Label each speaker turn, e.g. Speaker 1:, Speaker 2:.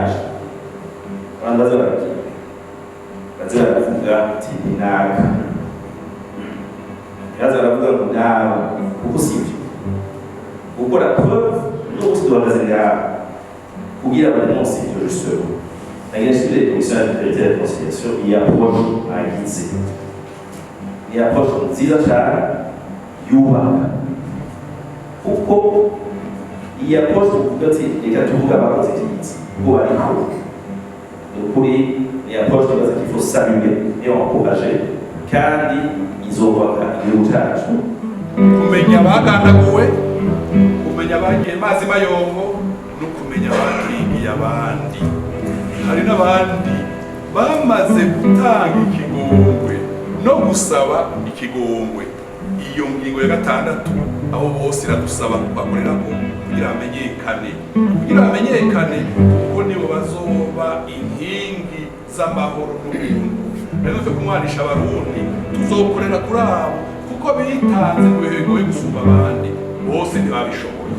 Speaker 1: Yaje abantu baze baragira, baze baravuga ati ni naka, ntibaze baravuga ngo nabo, kuko si byo. Kuko la preuve, n'ubu duhagaze ngaha kugira buri munsi ibyo. Justement, nagira nshimire Commission ya vérité et réconciliation. Iyi approche mwagize ni approche nziza cyane yubaka, kuko iyi approche tuvuga ati reka tuvuge abakoze ibyiza ko bariko, ni ukuri ni approche nibaza qu'il faut saluer et encourager, kandi izubaka igihugu cyacu.
Speaker 2: Kumenya abagandaguwe, kumenya abagiye mazi mayongo, no kumenya abakingiye abandi. Hari n'abandi bamaze gutanga ikigongwe no gusaba ikigongwe. Iyo ngingo ya gatandatu, abo bose iradusaba kubakorerako kugira bamenyekane, kuko nibo bazoba inkingi z'amahoro n'ubuntu. Rero twe kumwanisha Abarundi, tuzokorera kuri abo, kuko bitanze mu bihe bigoye gusumba abandi bose. Ntibabishoboye.